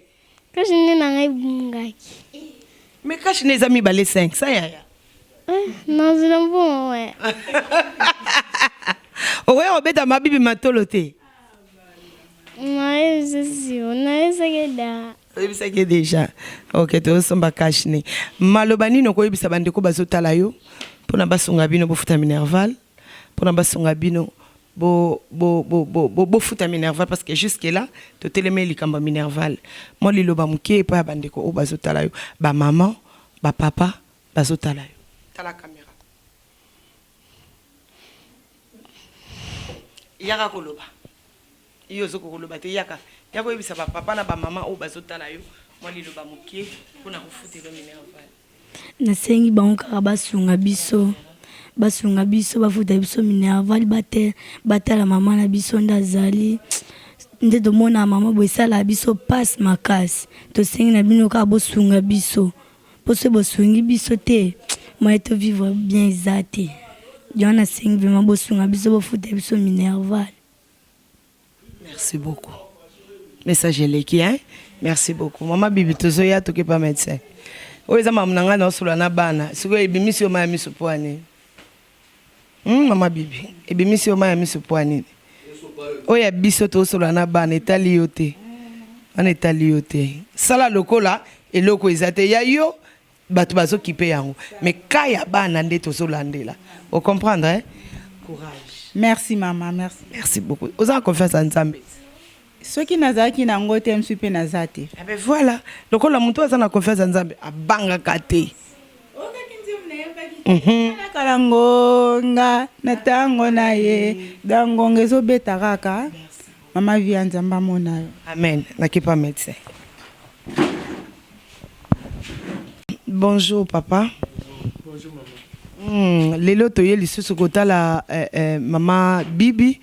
Cache nez na nga ebungaki. Mais cache nez eza mibale 500 yaya. Eh, nazela mbongo we. Okoya kobeta mabibi matolo te. Nayebisaki yo, nayebisaki da. Oyebisaki deja. Ok, tozosomba cache nez. Maloba nini okoyebisa bandeko bazotala yo mpona basunga bino bofuta minerval, mpona basunga bino. Bo bo bo bo bo bofuta minerval parce que jusque là totelemeli likambo ya minerval. Mwa liloba moke epai ya bandeko oyo bazotala yo, ba maman, ba papa bazotala yo. Tala camera. Yaka koloba. Yo ozokoka koloba te, yaka. Yaka oyebisa ba papa na ba maman oyo bazotala yo mwa liloba moke mpo na kofutela yo minerval. Nasengi bango kaka basunga biso, basunga biso bafuta biso minerval bate batala mama na biso nde azali nde tomonaka mama boye esalaka biso pasi makasi tosengi na bino kaka bosunga biso po soki bosungi biso te moyen to vivre bien eza te yango nasengi vraiment bosunga biso bofuta biso minerval. Merci beaucoup. Message eleki hein. Merci beaucoup. Maman Bibi tozoya toke pa médecin. Oyo eza mamu na ngai naosolola na bana. Sikoyo ebimisi yo mai ya miso mpo ya nini? Hmm, mama Bibi, ebimisi yo mai ya miso mpo ya nini? Oyo ya biso tosolola na bana etali yo te. Wana etali yo te. Sala lokola eloko eza te ya yo Batu bazo kipe yango mais cas ya bana nde tozo landela o comprendre hein courage. Merci maman merci. Merci beaucoup oza na confiance ya nzambe. Soki nazalaki na ngo te msui pe naza te. Eh ben voilà lokola mutu aza na confiance ya nzambe abangaka te. Oyokaki nzembo nayembaki te kala ngonga na tango na ye donc ngonga ezobeta kaka mama viya nzambe amona yo. Amen nakepa medecin. Bonjour papa. Bonjour maman. Lelo toye lisusu kotala eh, eh, mama Bibi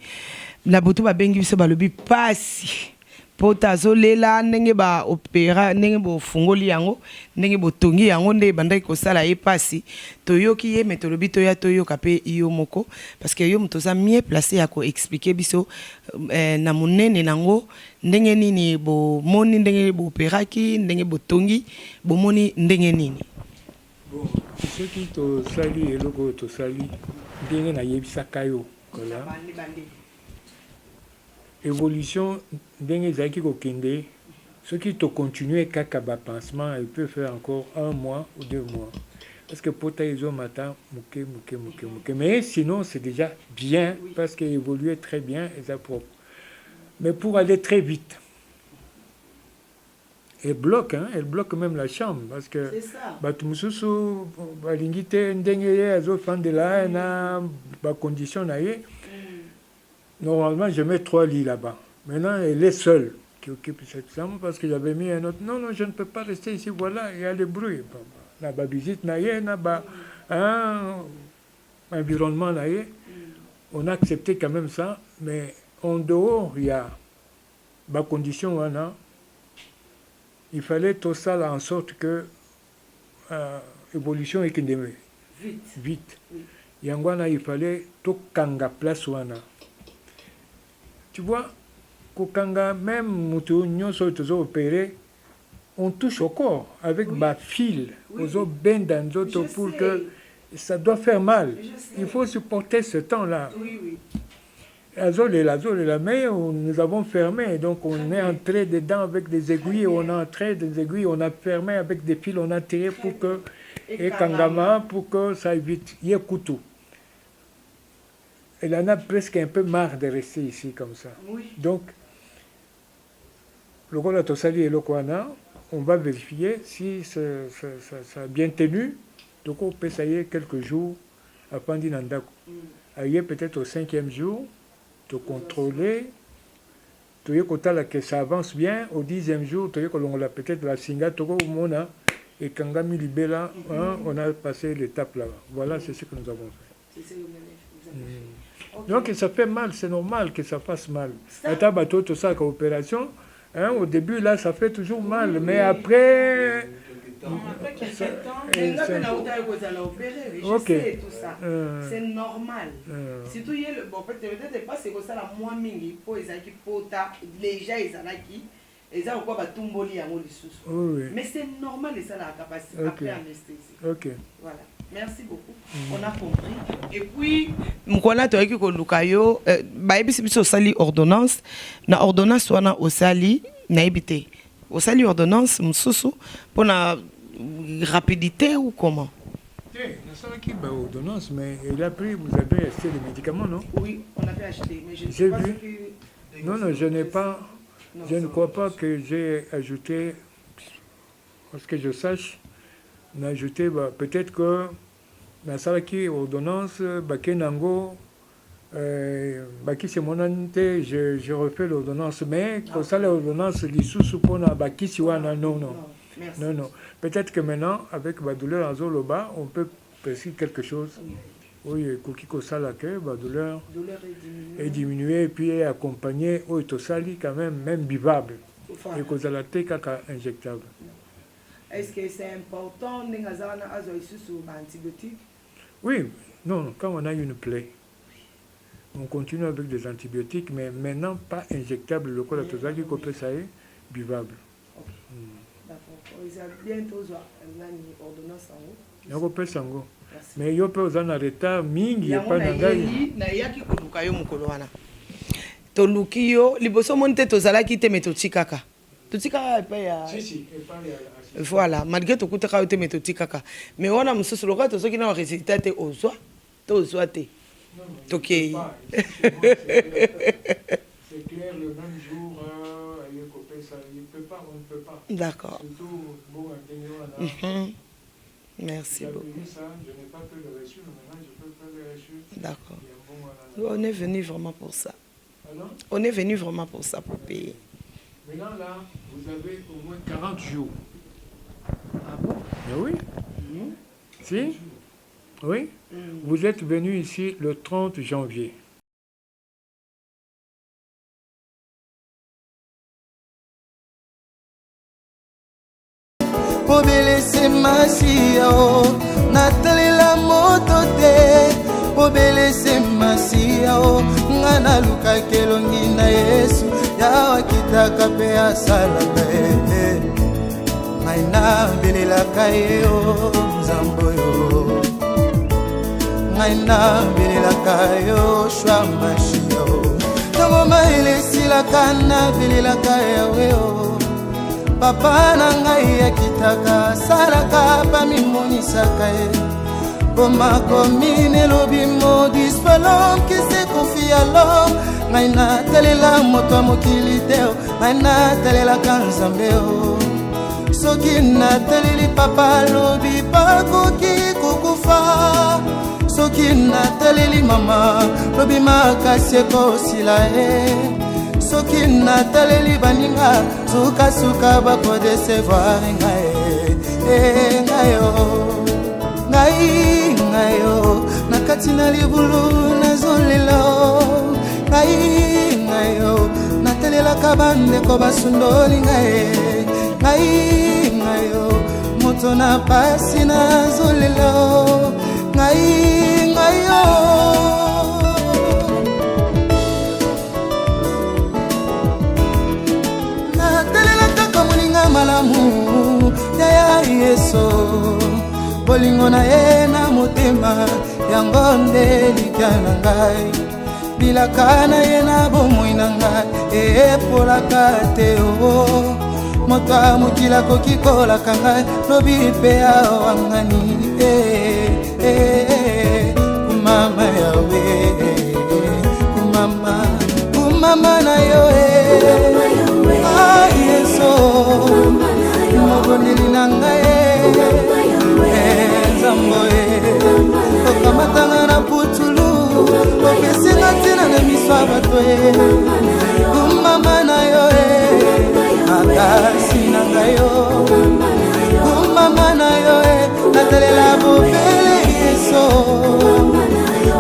na butu babengi biso balobi pasi pota azolela ndenge ba opera ndenge bofungoli yango ndenge botongi yango nde ebandaki kosala ye pasi toyoki ye me tolobi toya toyoka pe yo moko parce que yo moto oza mieux place ya ko expliquer biso eh, na monene nango Ndenge nini bo moni ndenge bo operaki, ndenge bo tongi, bo moni ndenge nini? Bon, soki tosali eloko oyo tosali ndenge nayebisaka yo voilà. Evolution ndenge ezalaki kokende soki to continuer kaka ba pansement il peut faire encore un mois ou deux mois parce que pota ezomata moke moke moke moke mais sinon c'est déjà bien parce que evolue très bien eza propre. Mais pour aller très vite, elle bloque, hein, elle bloque même la chambre parce que bato mosusu balingi te ndenge ye azofandela na ba condition na ye. Normalement, je mets trois lits là-bas. Maintenant, elle est seule qui occupe cette chambre parce que j'avais mis un autre. Non, non, je ne peux pas rester ici. Voilà, il y a le bruit. Bon, na ba visite na ye, na ba hein, environnement na ye. On a accepté quand même ça, mais en dehors ya ba conditions wana, il fallait tosala en sorte que euh, évolution ekende vite, vite. Oui. Yango wana il fallait tokanga place wana. Tu vois, kokanga même moto nyonso oyo tozo opérer on touche au corps avec oui. ba fil oui. ozo benda nzoto pour que ça doit faire mal il faut supporter ce temps là oui, oui. Azolela, azolela, mais on, nous avons fermé, donc on est entré dedans avec des aiguilles, on a entré des aiguilles, on a fermé avec des fils, on a tiré pour que, et kangama, pour que ça évite, yekutu. Elle en a presque un peu marre de rester ici comme ça. Oui. Donc, lokola tosali eloko wana, on va vérifier si ça, ça, ça, ça a bien tenu. Tokopesa ye quelques jours afandi na ndako. Aye peut-être au cinquième jour, to contrôler, toye kotala que ça avance bien. Au dixième jour, toye kolongola peut-être la singa, tokomona ekangami libela, hein, on a passé l'étape là-bas. Voilà, c'est ce que nous avons fait. Mmh. Donc ça fait mal, c'est normal que ça fasse mal. Ata bato tosalaka opération, hein, au début là ça fait toujours mal, oui, mais oui. après Ok. Euh, c'est normal. Euh. Surtout ye bon peut-être pas c'est kosala mwa mingi po ezalaki pota déjà ezalaki eza lokola batumboli yango lisusu. Oui, oui. Mais c'est normal esalaka pasi okay. après anesthésie. Ok. Voilà. Merci beaucoup. Mm. On a compris. Et puis mokwana toyaki koluka yo euh, bayebisi biso osali ordonnance na ordonnance wana osali nayebi te osali ordonnance mosusu mpona rapidité ou comment? Te, nasalaki ba ordonnance, mais il a pris, vous avez acheté les médicaments, non? Oui, on avait acheté, mais je ne sais J'ai pas vu. ce que... Non, non, je n'ai pas, Non, je ne ça- crois pas que j'ai ajouté, parce que je sache, najouté, bah, peut-être que nasalaki ordonnance, bake nango, bakisi emonani te, je refais l'ordonnance, mais kosala ordonnance lisusu mpona bakisi wana, non, non. Non, merci. Non, non. Peut-être que maintenant, avec ma douleur azoloba, on peut prescrire quelque chose. Oui, ekoki kosala ke ba douleur Douleur est diminuée. est diminuée et puis est accompagnée oyo tosali quand même, même buvable. Enfin, Ekozala te kaka injectable. est-ce que c'est important ndenge aza wana azwa lisusu baantibiotique? Oui, non, non, quand on a une plaie, on continue avec des antibiotiques, mais maintenant pas injectable, lokola tozalaki kopesa ye buvable. Ok, d'accord. Eza bien tozwa nani ordonnance yango. Nakopesa yango. Merci. Mais yo mpe oza na retard mingi Yango epai na ngai. nayei, nayaki koluka yo mokolo wana, toluki yo liboso, omoni te tozalaki te, me totikaka, totikaka epai ya Si, si, epai ya Voilà, malgré tokutaka yo te, me totikaka, mais wana mosusu lokola tozoki na résultat te, ozwa to ozwa te, tokei. C'est clair, le même jour, aye kopesa, il peut pas, on ne peut pas. D'accord. Surtout, bon, ndenge wana. Merci J'ai beaucoup. payé ça, je n'ai pas fait le reçu, mais maintenant je peux faire le reçu. D'accord. Il y a un bon voilà. On est venu vraiment pour ça. Pardon? On est venu vraiment pour ça, pour payer. Maintenant là, vous avez au moins 40 jours. Ah bon? Mais oui. Si? Oui. Vous êtes venu ici le 30 janvier. Obelese masiya o, natalela moto te. Obelese masiya o, nga nalukaka elongi na Yesu. Yawe akitaka mpe asalaka ye, ngai nabelelaka ye o Nzambe oyo, ngai nabelelaka yo Shwa Mashia o. Ntango mayele esilaka, nabelelaka Yawe o. Papa na ngai akitaka, asalaka, bamimonisaka ye. Po makomi nelobi maudit soit l'homme qui se confie à l'homme. Ngai natalela moto ya mokili te o, ngai natalelaka Nzambe o. Soki nataleli papa, alobi bakoki kokufa. Soki nataleli mama, lobi makasi ekosila ye. Soki nataleli baninga, sukasuka bakodecevoir ngai. E, ngai o, ngai, ngai o, na kati na libulu nazolela o. Ngai, ngai o, natelelaka bandeko basundoli ngai. Ngai, ngai o, moto na pasi nazolela o. Ngai, ngai o. Natelela kaka moninga malamu yaya Yesu, bolingo na ye na motema, yango nde elikya na ngai. Bilaka na ye na bomoi na ngai epolaka te o. Moto ya mokili akoki kolaka ngai, lobi mpe awangani. Eh, eh, eh, kumama Yawe, kumama, kumama na yo e. Ah, Yesu, mobondeli na ngai e, Nzambo e, okamatanga na putulu, opesinga ntina na miso ya bato e. Kumama na yo e, makasi na ngai yo. Kumama na yo e, natalela bobele Yesu.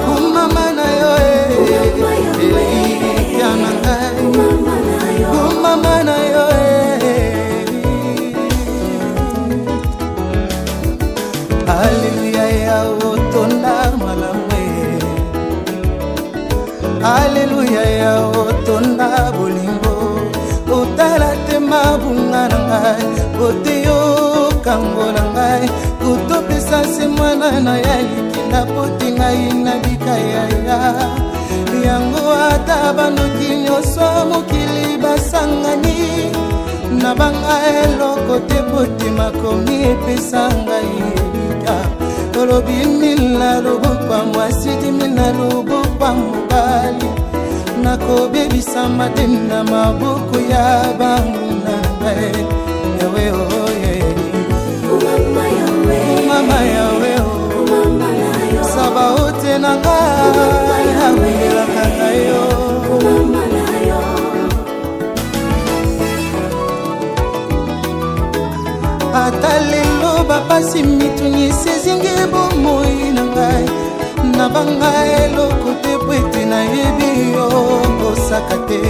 Kumama na yo e, elikya na ngai. Kumama na yo e. Aleluya, Yawe otonda malamu e. Aleluya, Yawe otonda bolingo. Otala te mabunga na ngai, ote yokango na ngai. Kutopesa se mwana na ya likinda poti ngai nabika yaya. Yango ata bandoki nyonso ya mokili basangani, na banga eloko te, poti makomi epesa ngai elika. Olobi mil na loboko ya mwasi, 10 000 na loboko ya mobali. Nakobebisama te na maboko ya banguna na ngai. Yawe oye, mama Yawe o, Sabaote na ngai abundelaka ngai yo. Ata lelo bapasi mitungisi ezingi bomoi na ngai, nabanga eloko te, po ete nayebi yo kosaka te.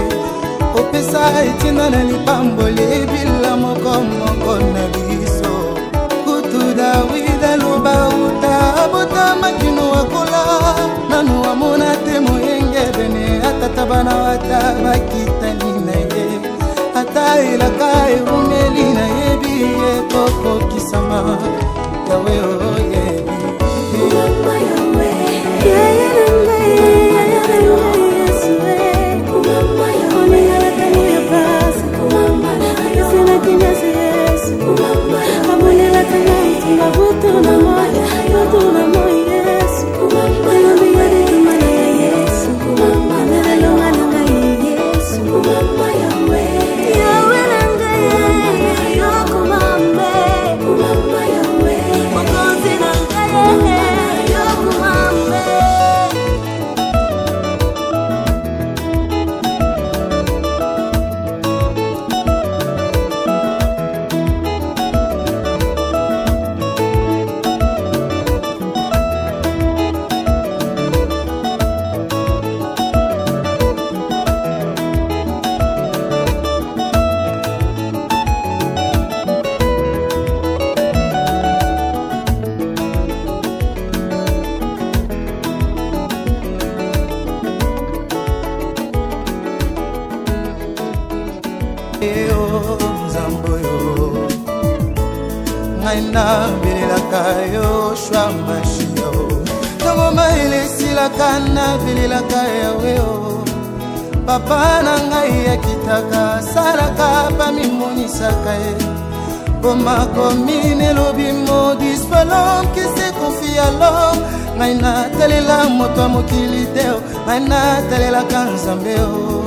Opesa etinda na lipamboli ebila moko moko na biso. Kutu Dawid aloba, uta abotama kino akola, nanu amona te moyengebene, atata bana ata bakitani na ye. Ata elaka ewumeli, nayebi ekokokisama. Yawe oyebi. Yo Nzambe oyo ngai nabelelaka, yo Shwa Mashio, ntango mayele esilaka nabelelaka Yawe o. Papa na ngai akitaka, asalaka, bamimonisaka ye. Po makomi elobi: "Maudit soit l'homme qui se confie à l'homme." Ngai natalela moto ya mokili te o, ngai natalelaka Nzambe o.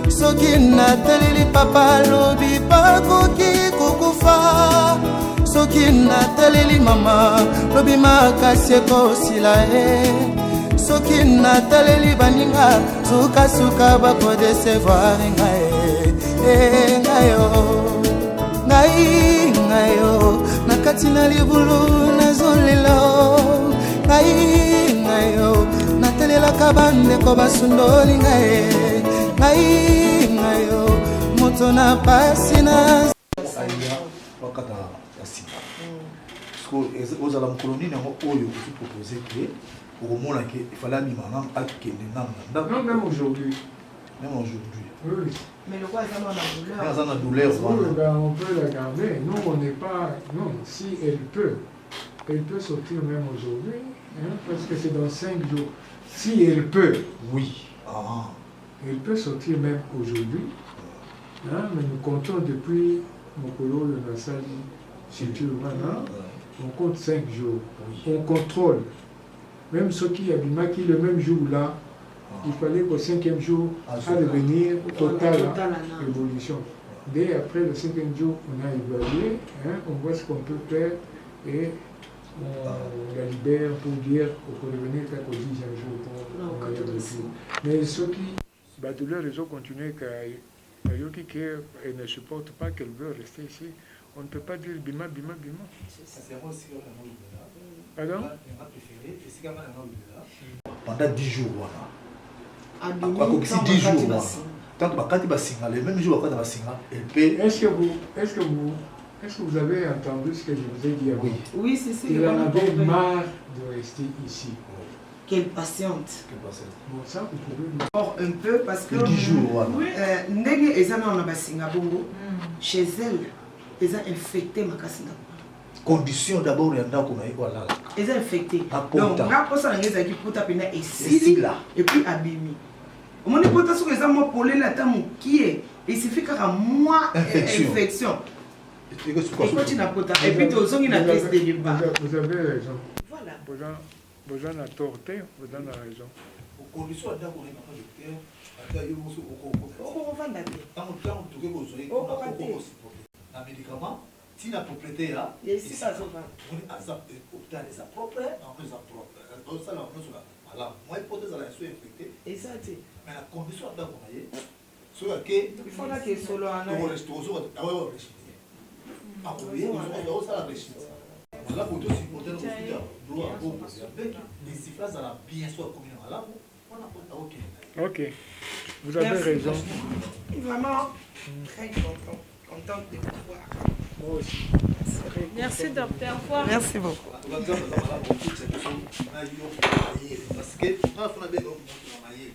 Soki nateleli papa, alobi bakoki kokufa. Soki nateleli mama, lobi makasi ekosila ye. Soki nataleli baninga, sukasuka bakodécevoir ngai. E ngai o, ngai, ngai o, na kati na libulu nazolela o. Ngai, ngai o, natelelaka bandeko basundoli ngai. Ngai, ngai o, moto na pasi na Aya wakata ya sika, ozala mokolo nini yango oyo ozopropose ke okomona ke efale abima nanu, akende nanu na ndako? Non, même aujourd'hui. Même aujourd'hui? Oui. Mais le roi aza na douleur. Aza na douleur. Oui, wana. Ben, on peut la garder. Nous, on n'est pas. Non, si elle peut, elle peut sortir même aujourd'hui, hein, parce que c'est dans 5 jours. Si elle peut, oui. Elle peut sortir même aujourd'hui. Hein, mais nous comptons depuis mokolo, le nasali, suture maintenant, on compte 5 jours. On contrôle. Même soki abimaki le même jour là, il fallait qu'au cinquième jour, Ah, à devenir total Total, hein. évolution. Dès après le cinquième jour, on a évalué, hein, on voit ce qu'on peut faire et on la libère pour dire qu'on peut revenir qu'au 10e jour pour Non, on quand y on retour. Mais soki la douleur, ils ont continué, que qu'elle ne supporte pas, qu'elle veut rester ici. On ne peut pas dire bima, bima, bima. Pardon? Pendant 10 jours wana, akokisi 10 jours wana, tant bakati basinga, le même jour bakati basinga, elle peut Est-ce que vous avez entendu ce que je vous ai dit avant? Oui. Oui, c'est c'est. Il en avait marre de rester ici. Quelle patiente. Bon, ça, vous pouvez nous... Or un peu parce que 10 jours wana. Ndenge eza nano na basinga bongo chez elle, eza infecté makasi ndako wana. Condition d'abord ya ndako na ye oyo alalaka. Eza infecté. Akota. Donc nga mposa na ngai ezalaki pota mpenza esili Esila. et puis abimi. Omoni pota soki eza mwa polele ata mokie, il suffit kaka mwa Infection. Infection ekoti na pota et puis tozongi na Vous crise de départ. Vous avez raison. Voilà. Boza boza na tort te, boza na raison. Condition ya ndako na ye papa docteur ata yo moko soki oko okota Oko kovanda te. Tango tango toke kozwa ye kuna Okoka oko te. ko supporter na medicament ti na proprete ya Ya esika azovanda. Omoni aza hopital eza propre makambo eza propre bazosala bango nionso na malamu moyen poto ezala ya so infecte Eza te. mais na condition ya ndako na ye soki ake Il faut nake solola na ye. tokozoka akoya rechute akosala rechute malamu to supporter na kofuta droit ya bongo ya beki desifra azala bien so akomi na malamu wana akokende na ye. Ok, vous avez Merci, raison. Vraiment très content, contente de vous voir. Moi aussi. Très Merci content de vous docteur. Au revoir. Merci beaucoup. En tout cas, Nzambe aza malamu kokutisa biso na yo mayele parce que nga nafuna benga yo moto na mayele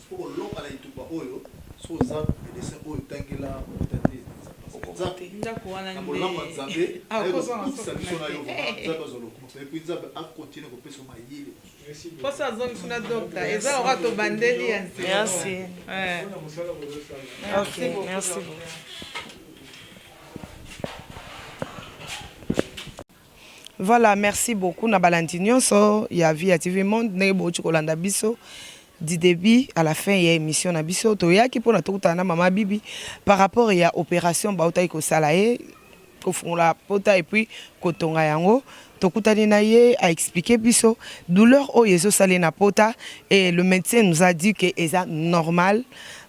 po kolonga na etumba oyo soki oza medecin oyo otangela hôpital te eza parce que Nzambe Ndako wana na bolamu ya nde Nzambe aye akozonga kokutisa suka biso na na yo te. vraiment Nzambe azwa lokumu et puis Nzambe acontinue kopesa yo mayele mosusu. Merci beaucoup. Posa azongisi na docteur eza lokola tobandeli ya zero. Merci. Eh. Mpona mosala bozosala. Ok, Merci beaucoup merci docteur. beaucoup. Voilà, merci beaucoup na balandi nyonso ya Vie ya TV Monde ndenge bouti kolanda biso du début à la fin ya émission na biso toyaki mpona tokutana na mama Bibi par rapport ya opération bautaki kosala ye kofungola pota et puis kotonga yango tokutani na ye a expliquer biso douleur oyo ezosala ye na pota et le médecin nous a dit que eza normal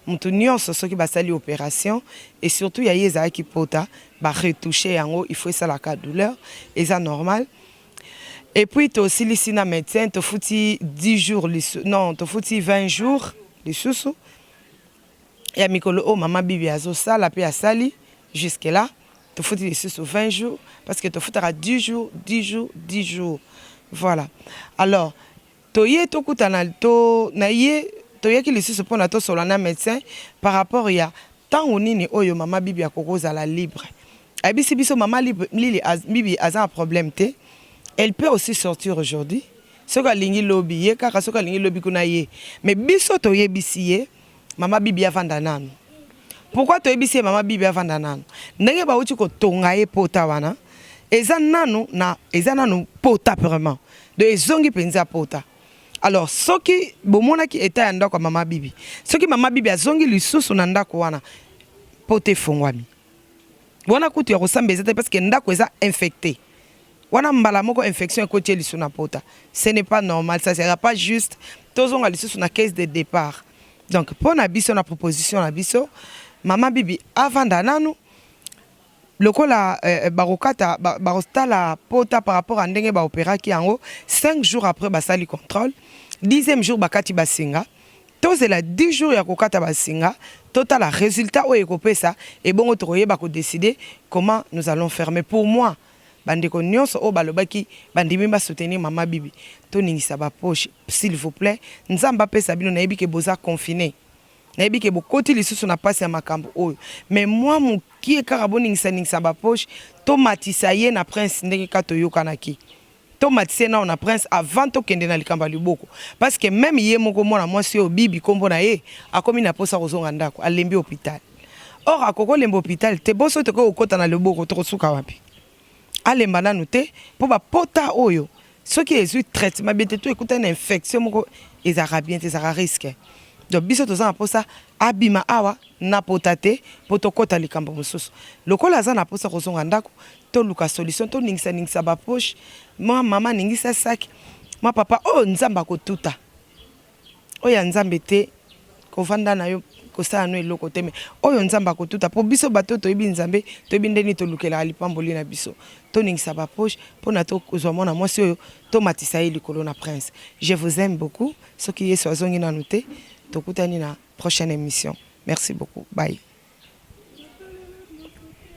moto nyonso soki basali opération et surtout ya ye ezalaki pota ba retoucher yango il faut esalaka douleur eza normal et puis tosilisi na médecin tofuti 10 jours lisu, non tofuti 20 jours lisusu ya mikolo oyo mama Bibi azosala mpe asali jusque là tofuti lisusu 20 jours parce que tofutaka 10 jours 10 jours 10 jours voilà. Alors toye tokutana to na ye toyaki lisusu mpona tosola na médecin par rapport ya ntango nini oyo mama Bibi akoki kozala libre. Ayebisi biso mama Lili az, Bibi aza na problème te, elle peut aussi sortir aujourd'hui soki alingi lobi ye kaka soki alingi lobi kuna ye. Mais biso toyebisi ye mama Bibi avanda nanu. Pourquoi toyebisi ye mama Bibi avanda nanu? Ndenge bauti kotonga ye pota wana eza nanu na eza nanu pota vraiment, donc ezongi mpenza pota. Alors soki bomonaki état ya ndako ya mama Bibi, soki mama Bibi azongi lisusu na ndako wana pota efongwami wana kutu ya kosamba eza te parce que ndako eza infecté wana mbala moko infection ekoti ye lisusu na pota. Ce n'est pas normal, ça sera pas juste, tozonga lisusu na case de départ. Donc mpo na biso na proposition na biso mama Bibi avanda nanu lokola eh, bakokata bakotala pota par rapport à ndenge baopéraki yango. 5 jours après basali contrôle, 10e jour bakati basinga. Tozela 10 jours ya kokata basinga, totala résultat oyo ekopesa ebongo tokoyeba kodécider comment nous allons faire. Mais pour moi, bandeko nyonso oyo balobaki bandimi basoutenir mama Bibi, toningisa bapoche s'il vous plaît. Nzambe apesa bino. Nayebi ke boza confiné, nayebi ke bokoti lisusu na mpasi ya makambo oyo, mais mwa mokie kaka boningisaningisa bapoche, tomatisa ye na Prince ndenge ka toyokanaki. Tomatisa ye nao na Prince avant tokende na likambo ya liboko parce que même ye moko mwana mwasi oyo Bibi nkombo na ye akomi na mposa kozonga ndako, alembi hôpital. Or akoki olemba hôpital te. Boso tokoki kokɔta na loboko, tokosuka wapi? Alemba nanu te mpo bapota oyo soki ezwi traitement bien te to ekutani na infection moko ezalaka bien te, ezalaka risque. Donc biso toza na mposa abima awa na pota te mpo tokɔta likambo mosusu. Lokola aza na mposa kozonga ndako, toluka solution, toningisaningisa bapoche. Mwa mama aningisa saki, mwa papa oyo Nzambe akotuta oyo ya Nzambe te kovanda na yo kosala no eloko te, mais oyo Nzambe akotuta mpo biso bato toyebi Nzambe, toyebi ndeni tolukelaka lipamboli na biso. Toningisa bapoche mpona tozwa mwana mwasi oyo, tomatisa ye likolo na Prince. Je vous aime beaucoup. Soki Yesu azongi nanu te, tokutani na prochaine émission. Merci beaucoup, bye.